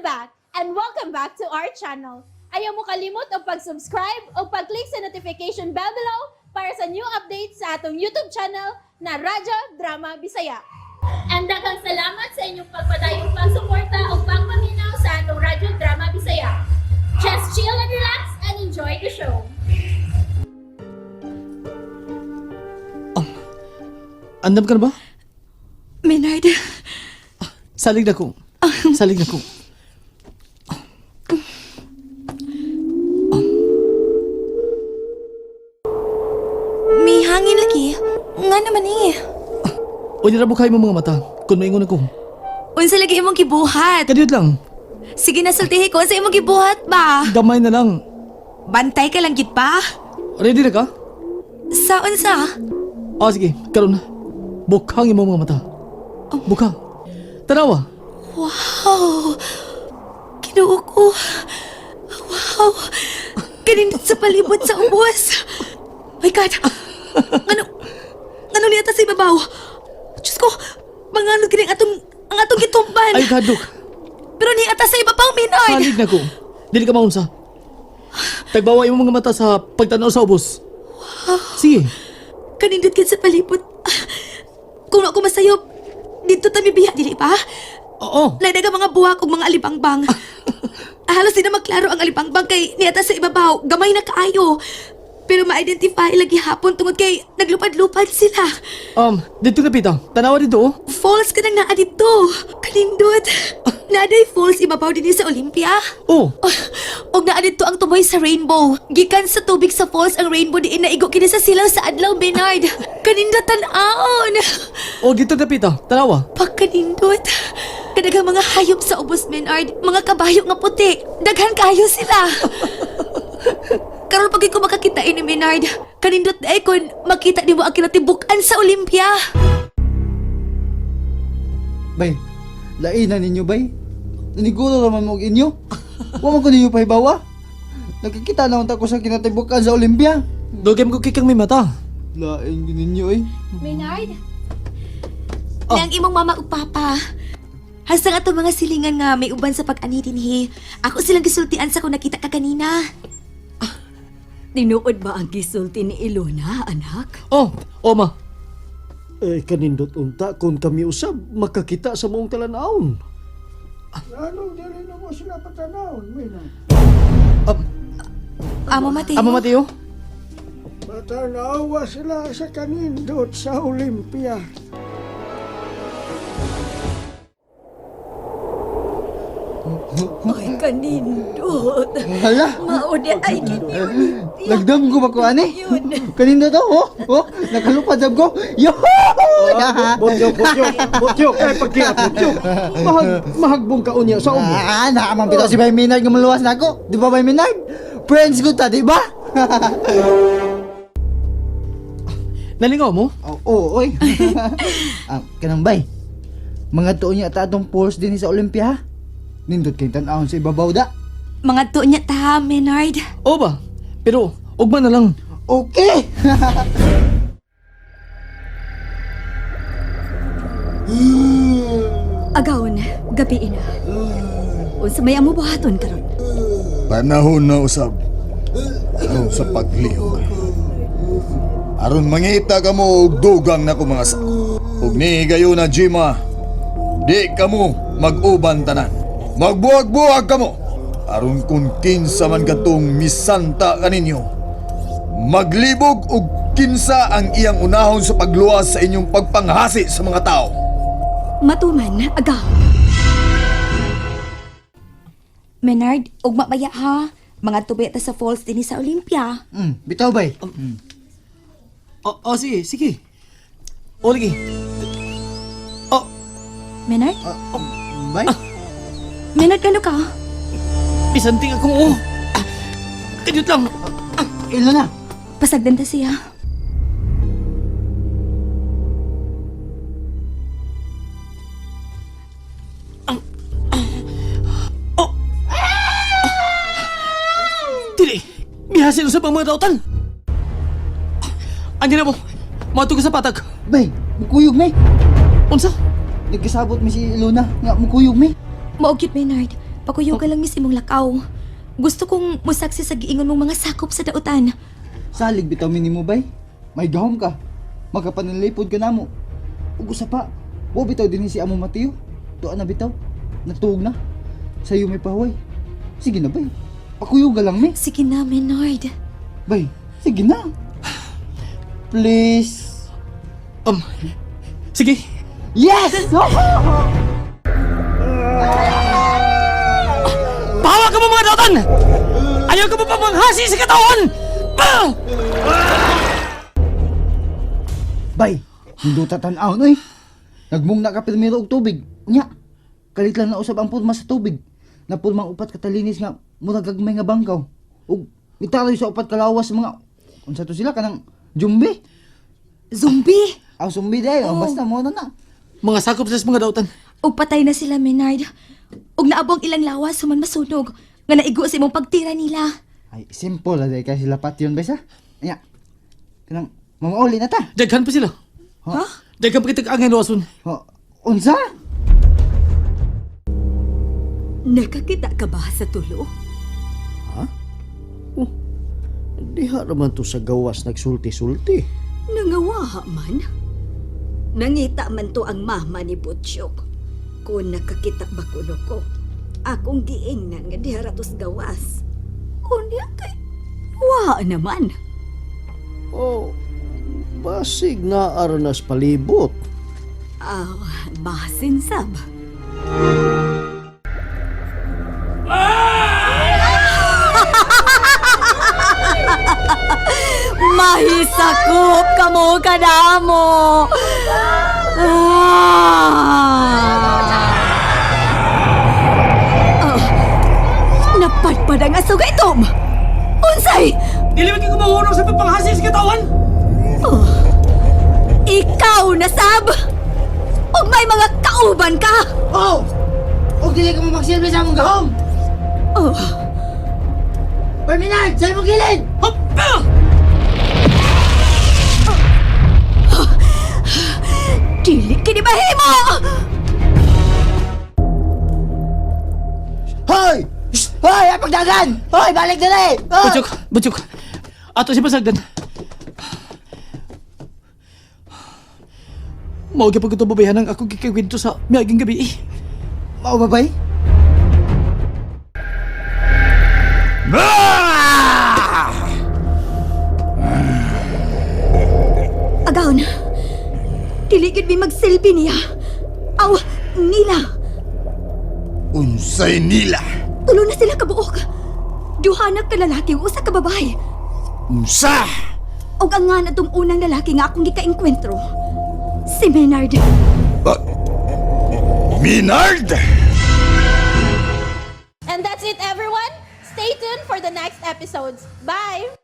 I'm back and welcome back to our channel. Ayaw mo kalimot og pag-subscribe o pag-click sa notification bell below para sa new updates sa atong YouTube channel na Radyo Drama Bisaya. And daghang salamat sa inyong pagpadayong pagsuporta o pagpaminaw sa atong Radyo Drama Bisaya. Just chill and relax and enjoy the show. Andam ka na ba? Maynard, Salig na ko. Salig na ko. May hangin lagi. Nga naman eh. O nira bukay mo mga mata. Kung maingon ako. Unsa lagi imong gibuhat? Kadiyot lang. Sige na sultihi ko, unsa imong gibuhat ba? Gamay na lang. Bantay ka lang gid pa. Ready na ka? Sa unsa? Ah, sige. Karon. Bukhang imong mga mata. Bukha. Tanawa. Wow! Kinuo ko. Wow! Kanindot sa palibot sa ubos. My God! Ano? Ano niya ta sa ibabaw? Diyos ko! Manganod kining atong ang atong gitumban. Ay, kadlok. Pero niya ata sa ibabaw, Maynard! Salig na ko. Dili ka maunsa. Tagbawa imong mga mata sa pagtanaw sa ubos. Sige. Kanindot kid sa palibot. Kung ako masayop, dito ta mibiya, dili pa? Oo. Lain nga mga buwak ug mga alibangbang. Halos di na maklaro ang alibangbang kay niata sa ibabaw, gamay na kaayo. Pero ma-identify lagi hapon tungod kay naglupad-lupad sila. Dito na pita. Tanawa dito oh. Falls ka nang naa dito. Kanindot. Naaday falls ibabaw din sa Olympia. Oh. Oh, og naa dito ang tumoy sa rainbow. Gikan sa tubig sa falls ang rainbow diin naigo kini sa silaw sa adlaw, Bernard. Kanindot tan-aon. Oh, dito na pita. Tanawa. Pagkanindot. Kadaghang mga hayop sa ubos, Menard. Mga kabayo nga puti. Daghan kayo sila. Karon pag ko makakita ini, Menard. Kanindot na kon makita nimo ang kinatibukan sa Olympia. Bay, lainan ninyo bay. Naniguro raman mo og inyo. Wa man ko ninyo pahibawa. Nakikita na unta ko sa kinatibukan sa Olympia. Dugay mo ko kikang may mata. Lain gyud ninyo eh. Menard? Oh. Nang imong mama ug papa. Hasang ato mga silingan nga may uban sa pag-ani dinhi. Ako silang gisultian sa kung nakita ka kanina. Tinuod ba ang gisulti ni Ilona, anak? Oh, oh ma. Eh, kanindot unta kung kami usab makakita sa maong talan-awon. Anong dili na mo sila patanawon, Mina? Amo Mateo. Amo Mateo. Patanawa sila sa kanindot sa Olympia. Ay, kanindot. Hala, Mauni ay kini. lagdam ko ba ko ani? Kanindot to, oh, oh, nakalupad sab ko. Yo! Botyok, botyok, botyok, ay pagkiat, botyok. Mahag, mahagbong ka unya sa ubo. Ah, naaman bitaw si Bay Maynard nga maluwas na ako. Di ba Bay Maynard? Friends ko ta, di ba? Nalingaw mo? Oo, oh, oy. Ah, kanang bay. Mga tuon niya ta atong pulse din sa Olympia. ha? Nindot kay tan-awon sa ibabaw da. Mga tuon niya ta, Menard. Oo ba? Pero, ugma na lang. Okay. Agawon, gabi na. Unsa may amo buhaton karon? Panahon na usab. Aron sa paglihok. Aron mangita kamo og dugang nako mga sako. Ug nihigayon na Jima, di kamo mag-uban tanan. Magbuwag-buwag kamo. Aron kung kinsa man katong misanta kaninyo, maglibog og kinsa ang iyang unahon sa pagluwas sa inyong pagpanghasi sa mga tao. Matuman, agaw. Menard, ugma baya ha. Mga tubay ta sa falls dinhi sa Olympia. Bitaw bay. Oh, oh sige, sige. O, lagi. Oh, Menard? Bay. Menard, kano ka? isanting akong oh. Ah, Kadiyot lang. Ilo na. Pasagdan ta siya. Dili. Mihasin sa pang mga dautan. Andiyan na mo. Mato ko sa patag. Bay, mukuyog mi. Unsa? Nagkasabot mi si Luna nga mukuyog mi. Maugit, Menard. Pakuyuga lang mis imong lakaw. Gusto kong musaksi sa giingon mong mga sakop sa dautan. Salig bitaw mi nimo bay. May gahom ka. Makapanalipod ka namo. Ug usa pa, wa bitaw dinhi si Amo Mateo. Tuan na bitaw. Natuog na. Sayo may pahuway. Sige na bay. Pakuyuga lang mi. Sige na, Menard. Bay, sige na. Please. Sige. Yes! Pahawa ka mo mga dautan! Ayaw ka mo pa manghasi sa katawan! Bah! Bay, hinduta tan-awon oy. Nagmungna ka pirmiro og tubig. Unya, kalit lang na usab ang porma sa tubig. Napurmang upat katalinis nga murag gagmay nga bangkaw. Ug mitaroy sa upat kalawas mga unsa to sila kanang jumbi. Zombie! Aw sumbi day, oh. Basta mo na na. Mga sakop sa mga dautan. Ug patay na sila, Menard. Ug naabong ilang lawas human masunog. Nga naigo sa imong pagtira nila. Ay, simple la day kay sila patyon bay sa. Unya. Kanang mamauli na ta. Daghan pa sila. Ha? Daghan pa kitag angin wason. Oh, unsa? Nakakita ka ba sa tulo? Diha naman to sa gawas nagsulti-sulti. Nangawaha man. Nangita man to ang mama ni Butchok. Kung nakakita ba kuno ko, akong giingnan nga diha ra to sa gawas. Unya kay, wa naman. Oh, basig na aranas palibot. Ah, basin sab. Mahisakop kamo kadamo. Ah! Ah, napadpad ang aso gaitom. Unsay! Dili ba kayo kumahurong sa pagpanghasi sa katawan? Ikaw na sab! Ug may mga kauban ka! Oh! Og dili ka mo magsilbi sa among gahom. Oh, Perminal, sa imong gilid. Hop! Ah! dili kini mahimo! Hoy! Hoy, ay pagdagan! Hoy, balik dali! Hoy! Butchok, Butchok. Ato si pasagdan. Mao gyud pagkuto babayan ang akong gikakwento sa miaging gabi. Eh. Mao ba bay? Agawon, dili gyud mi magsilbi niya. Aw, nila. Unsay nila? Tulo na sila kabuok. Duha na ka lalaki ug usa ka babae. Unsa? Ug ang nga na tong unang lalaki nga akong gikaengkwentro. Si Maynard. Minard? And that's it, everyone. Stay tuned for the next episodes. Bye!